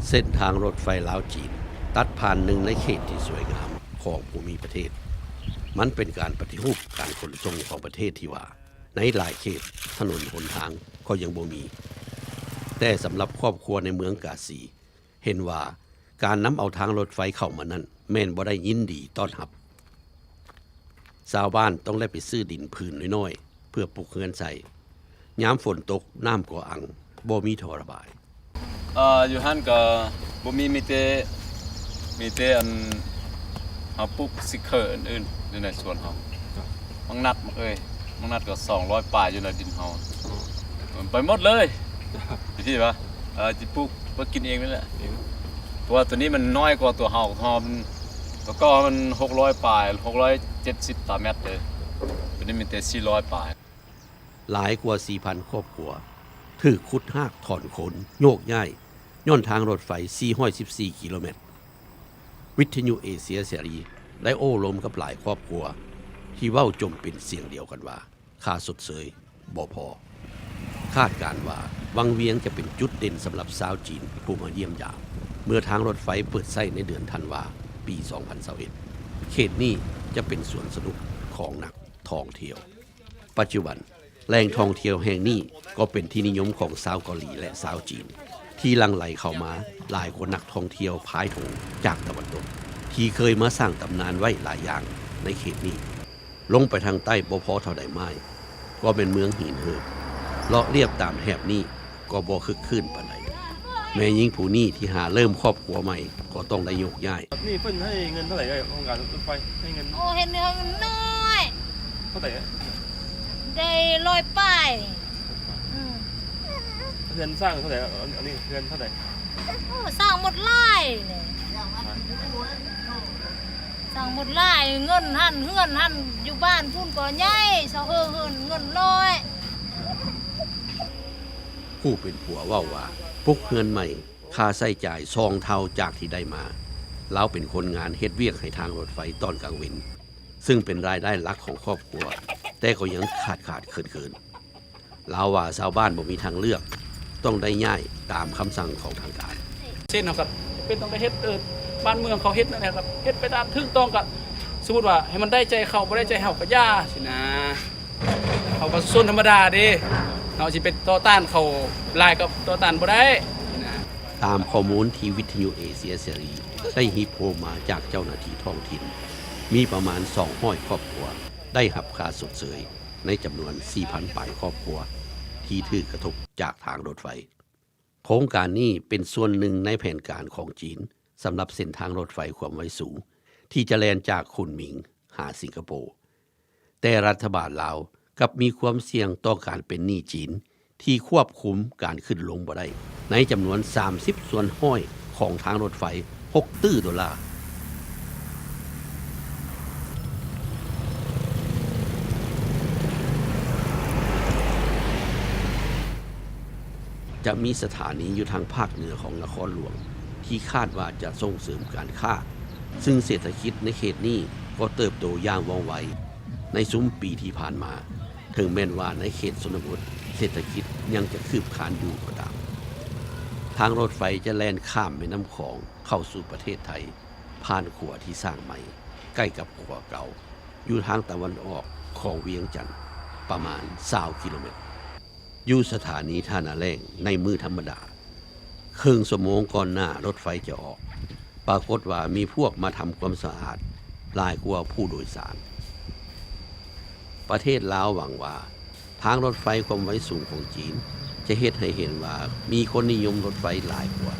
ເສັ້ນທາງລົດໄຟລາວ-ຈີນ ຕັດຜ່ານໜຶ່ງໃນເຂດທີ່ສວຍງາມຂອງພູມິປະເທດ. ມັນເປັນການປະຕິຮູບການຂົນສົ່ງຂອງປະເທດທີ່ວ່າ ໃນຫຼາຍເຂດຖະໜົນຫົນທາງກໍຍັງບໍ່ມີ. ແຕ່ສຳລັບຄອບຄົວໃນເມືອງກາສີ ເຫັນວ່າການນຳເອົາທາງລົດໄຟເຂົ້າມານັ້ນ ແມ່ນບໍ່ໄດ້ຍິນດີຕ້ອນຮັບ. ຊາວບ້ານຕ້ອງໄດ້ໄປຊື້ດິນຜືນນ້ອຍໆ ເພື່ອປຸກເຮືອນໃສ່. ຍາມຝົນຕົກ ນ້ຳກໍອັ່ງ, ບໍ່ມີທໍ່ລະບາຍ. ເອີ ຢູ່ຫັ້ນກໍບໍ່ມີ, ມີແຕ່ ມີແຕ່ອັນ ເຮົາປູກຊິເຄີອື່ນໆ ຢູ່ໃນສວນເຮົາ. ບັກນັດ ບັກເອີຍ ບັກນັດກໍສອງຮ້ອຍປາຍຢູ່ໃນດິນເຮົາ. ໄປໝົດເລີຍ. ຢູ່ທີ່ວ່າ ເອີ ຊິປູກເພື່ອກິນເອງນີ້ແຫຼະ. ເອງ ເພາະວ່າຕົວນີ້ມັນນ້ອຍກວ່າຕົວເຮົາ, ເຮົາມັນ ຕົວເກົ່າມັນຫົກຮ້ອຍປາຍ, ຫົກຮ້ອຍເຈັດສິບຕາແມັດເລີຍ. ຕົວນີ້ມີແຕ່ສີ່ຮ້ອຍປາຍ. ຫຼາຍກວ່າສີ່ພັນຄອບຄົວຖືກຂຸດຮາກຖອນໂຄນໂຍກຍ້າຍ ຍ້ອນທາງລົດໄຟສີ່ຮ້ອຍສິບສີ່ກິໂລແມັດ. ວິທະຍຸເອເຊຍເສລີໄດ້ໂອ້ລົມກັບຫຼາຍຄອບຄົວ ທີ່ເວົ້າຈົ່ມເປັນສຽງດຽວກັນວ່າ ຄ່າຊົດເຊີຍບໍ່ພໍ. ຄາດການວ່າວັງວຽງຈະເປັນຈຸດເດັ່ນສຳລັບຊາວຈີນຜູ້ມາຢ້ຽມຢາມ ເມື່ອທາງລົດໄຟເປີດໃຊ້ໃນເດືອນທັນວາ ປີສອງພັນຊາວເອັດ. ເຂດນີ້ຈະເປັນສວນສະໜຸກຂອງນັກທ່ອງທ່ຽວ. ປັດຈຸບັນ ແຫຼ່ງທ່ອງທ່ຽວແຫ່ງນີ້ກໍເປັນທີ່ນິຍົມຂອງຊາວເກົາຫຼີ ແລະ ຊາວຈີນ ທີ່ຫຼັ່ງໄຫຼເຂົ້າມາຫຼາຍກວ່ານັກທ່ອງທ່ຽວພາຍໂທງຈາກຕາເວັນຕົກ ທີ່ເຄີຍມາສ້າງຕຳນານໄວ້ຫຼາຍຢ່າງໃນເຂດນີ້. ລົງໄປທາງໃຕ້ບໍ່ພໍເທົ່າໃດໄມລ໌ ກໍແມ່ນເມືອງຫີນເຫີບ. ເລາະລຽບຕາມແຖບນີ້ກໍບໍ່ຄຶກຄື້ນປານໃດ. ແມ່ຍິງຜູ້ນີ້ທີ່ຫາເລີ່ມຄອບຄົວໃໝ່ກໍຕ້ອງໄດ້ໂຍກຍ້າຍ. ນີ້ເພິ່ນໃຫ້ເງິນເທົ່າໃດເອີຍ ໂຄງການລົດໄຟໃຫ້ເງິນ? ໂອ້ ເຮັດເຮືອນນ້ອຍ. ເທົ່າໃດເອີຍ? ໄດ້ຮ້ອຍປາຍ. ອືມ ເຮືອນສ້າງເທົ່າໃດ? ອັນ ອັນນີ້ເຮືອນເທົ່າໃດ? ໂອ້ ສ້າງໝົດຫຼາຍເລີຍ. ສ້າງໝົດຫຼາຍ, ເງິນຫັ້ນ ເຮືອນຫັ້ນ ຢູ່ບ້ານພຸ້ນກໍໃຫຍ່ ຊາວເຮີເຮືອນ ເງິນນ້ອຍ. ຜູ້ເປັນຜົວເວົ້າວ່າ ປຸກເຮືອນໃໝ່ ຄ່າໃຊ້ຈ່າຍສອງເທົ່າຈາກທີ່ໄດ້ມາ. ລາວເປັນຄົນງານເຮັດວຽກໃຫ້ທາງລົດໄຟຕອນກາງເວັນ ຊຶ່ງເປັນລາຍໄດ້ຫຼັກຂອງຄອບຄົວ, ແຕ່ກໍຍັງຂາດໆເຂີນໆ. ລາວວ່າຊາວບ້ານບໍ່ມີທາງເລືອກ, ຕ້ອງໄດ້ຍ້າຍຕາມຄຳສັ່ງຂອງທາງການ. ເຊັ່ນເຮົາກໍເປັນຕ້ອງໄດ້ເຮັດ, ເອີ, ບ້ານເມືອງເຂົາເຮັດນັ້ນແຫຼະ, ກໍເຮັດໄປຕາມຖືກຕ້ອງ, ກໍສົມມຸດວ່າໃຫ້ມັນໄດ້ໃຈເຂົາ, ບໍ່ໄດ້ໃຈເຮົາກໍຢ່າຊີ້ນະ. ເຮົາປະຊາຊົນທຳມະດາເດ້, ເຮົາຊິໄປຕໍ່ຕ້ານເຂົາຫຼາຍກໍຕໍ່ຕ້ານບໍ່ໄດ້ນະ. ຕາມຂໍ້ມູນທີ່ວິທະຍຸເອເຊຍເສລີໄດ້ຮິບໂຮມມາຈາກເຈົ້າໜ້າທີ່ທ້ອງຖິ່ນ, ມີປະມານສອງຮ້ອຍຄອບຄົວໄດ້ຮັບຄ່າຊົດເຊີຍ ໃນຈຳນວນສີ່ພັນປາຍຄອບຄົວທີ່ຖືກກະທົບຈາກທາງລົດໄຟ. ໂຄງການນີ້ເປັນສ່ວນໜຶ່ງໃນແຜນການຂອງຈີນສຳລັບເສັ້ນທາງລົດໄຟຄວາມໄວສູງ ທີ່ຈະແລ່ນຈາກຄຸນໝິງຫາສິງກະໂປ. ແຕ່ລັດຖະບານລາວກັບມີຄວາມສ່ຽງຕໍ່ການເປັນໜີ້ຈີນ ທີ່ຄວບຄຸມການຂຶ້ນລົງບໍ່ໄດ້ ໃນຈຳນວນສາມສິບສ່ວນຮ້ອຍຂອງທາງລົດໄຟຫົກຕື້ໂດລາ. ຈະມີສະຖານີຢູ່ທາງພາກເໜືອຂອງນະຄອນຫຼວງ ທີ່ຄາດວ່າຈະສົ່ງເສີມການຄ້າ, ຊຶ່ງເສດຖະກິດໃນເຂດນີ້ກໍເຕີບໂຕຢ່າງວ່ອງໄວໃນຊຸມປີທີ່ຜ່ານມາ, ເຖິງແມ່ນວ່າໃນເຂດຊົນນະບົດເສດຖະກິດຍັງຈະຄືບຄານຢູ່ກໍຕາມ. ທາງລົດໄຟຈະແລ່ນຂ້າມແມ່ນ້ຳຂອງເຂົ້າສູ່ປະເທດໄທ ຜ່ານຂົວທີ່ສ້າງໃໝ່ ໃກ້ກັບຂົວເກົ່າ ຢູ່ທາງຕາເວັນອອກຂອງວຽງຈັນ ປະມານຊາວກິໂລແມັດ. ຢູ່ສະຖານີທ່ານາແລ້ງໃນມື້ທຳມະດາ, ເຄິ່ງຊົ່ວໂມງກ່ອນໜ້າລົດໄຟຈະອອກ, ປາກົດວ່າມີພວກມາທຳຄວາມສະອາດຫຼາຍກວ່າຜູ້ໂດຍສານ. ປະເທດລາວຫວັງວ່າ ທາງລົດໄຟຄວາມໄວສູງຂອງຈີນ ຈະເຮັດໃຫ້ເຫັນວ່າມີຄົນນິຍົມລົດໄຟຫຼາຍກວ່າ